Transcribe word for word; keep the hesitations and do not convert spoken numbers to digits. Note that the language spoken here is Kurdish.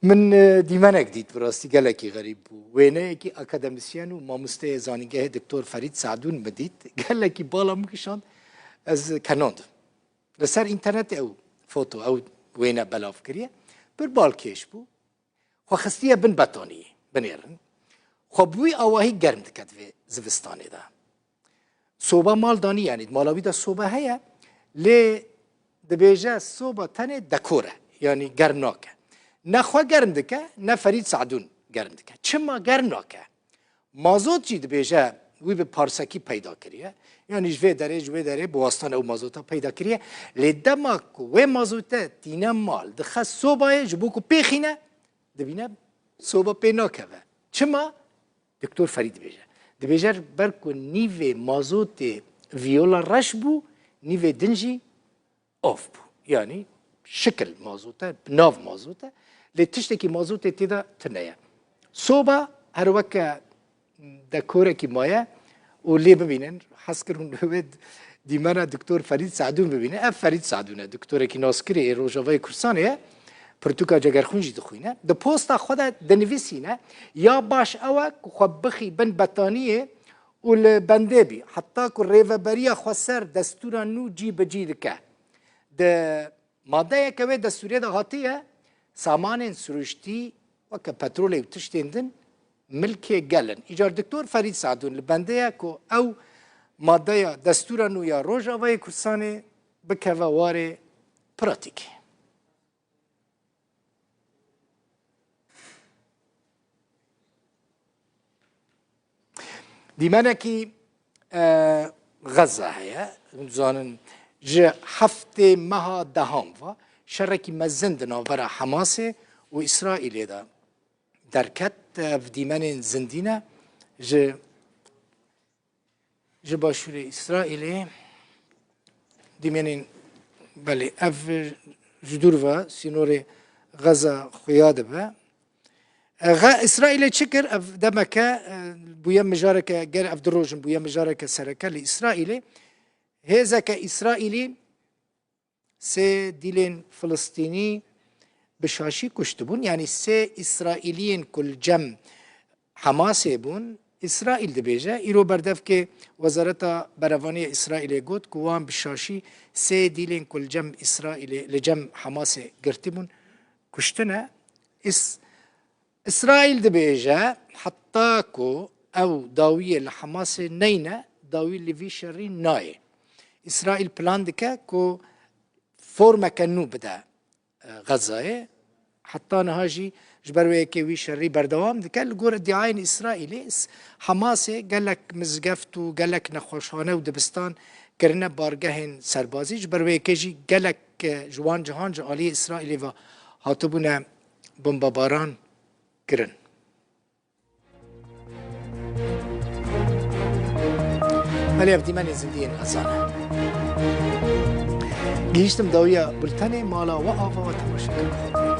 Min, e, dîmenek dît, bi rastî gelekî xerîb bû. Wêneyekî akademisyen û mamosteyê zanîngehê Doktor Ferîd Sadûn min dît. Gelekî bala min kişand, ez kenandim. Li ser înternetê ew foto, ew wêne belav kiriye. Pir balkêş bû. Xwe xistiye bin betaniyê, binêrin. Xwe bi wî awahî germ dike di vê zivistanê de. Soba mal danî, yanî di mala wî de soba heye, lê dibêje soba tenê dekor e, yanî germ nake. Ne xwe germ dike, ne Ferîd Sadûn germ dike. Çima germ nake? Mazot jî dibêje wî bi parsekî peyda kiriye. Yanî ji vê derê, ji wê derê bi wastan ew mazota peyda kiriye. Lê dema ku wê mazote tîne mal, dixe sobayê ji bo ku pêxîne, dibîne soba pê nakeve. Çima? Doktor Ferîd dibêje. Dibêje ber ku nîvê mazotê vîyola reş bû, nîvê din jî av bû. Yanî şikil mazot e, bi nav mazot e. Lê tiştekî mazotê tê de tune ye. Soba her weke dekorekî maye û lê bibînin. Hez kir hûn wê dîmena Doktor Ferîd Sadûn bibînin. Ev Ferîd Sadûn e, doktorekî naskirî ê Rojavayê Kurdistanê ye. Pirtûka Cegerxwîn jî dixwîne. Di posta xwe de dinivîsîne, ya baş ew e ku xwe bixî bin betaniyê û li bendê bî, heta ku rêveberiya xweser destûra nû cî bi cî dike. Di madeyeke wê destûrê de hatiye, samanên sirûştî weke petrolê û tiştên din milkê gel in. Îcar Doktor Ferîd Sadûn li bendê ye ku ew madeya destûra nû ya Rojavayê Kurdistanê bikeve warê pratîkê. Dîmenekî, e, Xeza heye. Hûn dizanin, ji heftê meha dehan ve şerekî mezin di navbera Hemasê û Îsraîlê de derket. Ev dîmenên zindî ne. Ji Ji başûrê Îsraîlê dîmenên, belê, ev ji dûr ve sînorê Xeza xuya dibe. E, Xe-, Îsraîlê çi kir? Ev demeke, e, bûye mijareke, ger ev du roj in, bûye mijareke sereke li Îsraîlê. Hêzeke Îsraîlî sê dîlên Filistînî bi şaşî kuştibûn. Yanî sê Îsraîliyên ku li cem Hemasê bûn. Îsraîl dibêje, îro berdevkê Wezareta Berevanî ya Îsraîlê got ku wan bi şaşî sê dîlên ku li cem Îsraîlê, li cem Hemasê girtibûn, kuştine. Îs-, Îsraîl dibêje, heta ku ew dawiyê li Hemasê neyne, dawî li vî şerî nayê. Îsraîl plan dike ku formeke nû bide, e, Xezayê. Heta niha jî ji ber wê yekê wî şerî berdewam dike. Li gor îdiayên Îsraîlê, s-, Hemasê gelek mizgeft û gelek nexweşxane û dibistan kirine bargehên serbazî. Ji ber wê yekê jî gelek, e, ji wan cihan ji aliyê Îsraîlê ve hatibûne bombebaran kirin. Belê, ev dîmenê zindiyên ezan e. Gihîştim dawiya bultenê, mala we ava we temaşe kirin.